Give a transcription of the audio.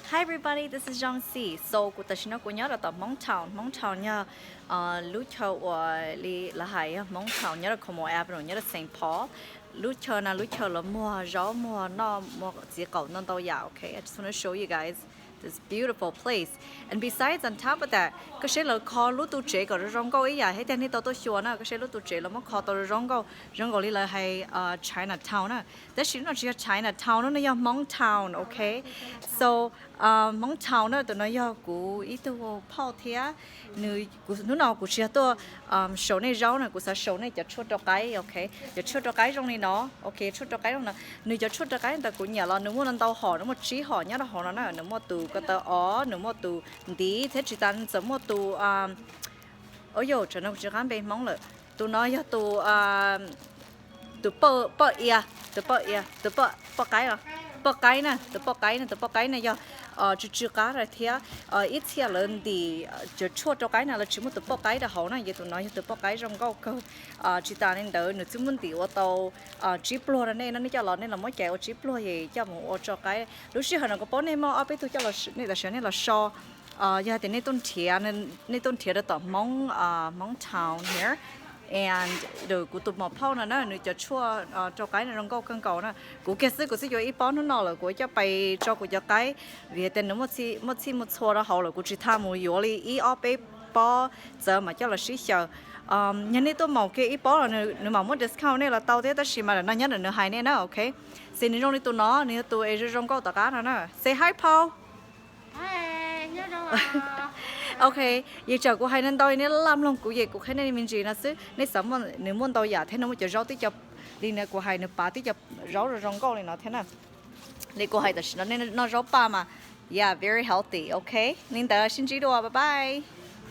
Hi everybody, this is Zhong Si. So kuv tam sim no kuv nyob rau tom Hmong Town. Hmong Town yog lub chaw uas li lawv hais yog Hmong Town nyob rau Como Avenue nyob rau Saint Paul. Lub chaw no lub chaw lawv muag zaub muag noj muag txiv qaum ntau ntau yam. Okay, I just want to show you guys this beautiful place. And besides, on top of that, koj saib lawv kho lub tu tsev kom zoo zoo nkauj ib yam thiab tiag nej tau tuaj xyuas na. Koj saib lub tu tsev lawv muab kho tau zoo zoo nkauj, zoo nkaus li lawv hais Chinatown na. Tab sis no tsis yog Chinatown no, no yog Hmong Town, okay? So Hmong Town na, tus no yog kuv ib tug phauj thiab. Nws, kuv hnub no kuv tsis yog tuaj show nej zaub na, kuv xav show nej cov tshuaj rau qaib, okay? Cov tshuaj rau qaib zoo li no, okay, tshuaj rau qaib zoo no. Nws cov tshuaj rau qaib ntawd kuv nyiam los nws muaj ntau hom, nws muaj tsib hom nyob rau hauv no na. Nws muaj tus ko taw os, nws muaj tus ntiv thiab tsis tas nws txawm muaj tus, ua yam tsam no kuv tsis qab npe Hmoob lawm. Tus no yog tus, tus poj ia, tus poj ia, tus poj qaib, poj qaib na, tus poj qaib na, tus poj qaib na yog tsw tsw qab thiab. Ib txhia lawv ntim cov tshuaj rau qaib no lawv tsis muaj tus poj qaib rau hauv na, ces tus no yog tus poj qaib zoo nkauj kawg. Tsis tas li ntawd nws twb muaj ntim ua tau tsib pluag rau nej no, nej coj los nej los muab cais ua tsib pluag es coj mus ua rau qaib. Lub sij hawm no kuv paub nej muaj ob peb tug coj los, nej tam sim nej los so, yog hais tias nej tuaj nrhiav, nej tuaj nrhiav rau tom Hmoob, Hmoob Town here. And kuv tus muam phauj no na, nws cov tshuaj rau qaib no zoo nkauj kawg nkaus na. Kuv kiag xwb kuv twb yuav ib pob hnub no lawm, kuv coj pais tso kuv cov qaib, vim hais tias nws muaj txhij muaj txhua rau hauv lawm, kuv tsis tau mus yuav li ib ob peb pob txawv mas coj los sib xyaw. Yog nej tuaj maum kiag ib pob los nws mam muab discount nej los tau thiab, tab sis mas ntawm no nyob ntawm nws hais nej na, okay. Ces nws zoo li tus no, nws yog tus es zoo zoo nkauj tom qab no na. Say hi, phauj. Ok, yeej tsam kuv hais ntau ntau nej laj mloog kuv, ces kuv qhia nej me ntsis no xwb. Nej xav muaj, nws muaj ntau yam thiab, nws muaj cov zaub tib co li no, kuv hais nws pav tib co zaub zoo zoo nkauj li no thiab na. Li kuv hais tam sim no nej noj zaub paj mas, yeah, very healthy, ok. Li ntawd sib ntsib dua, bye bye.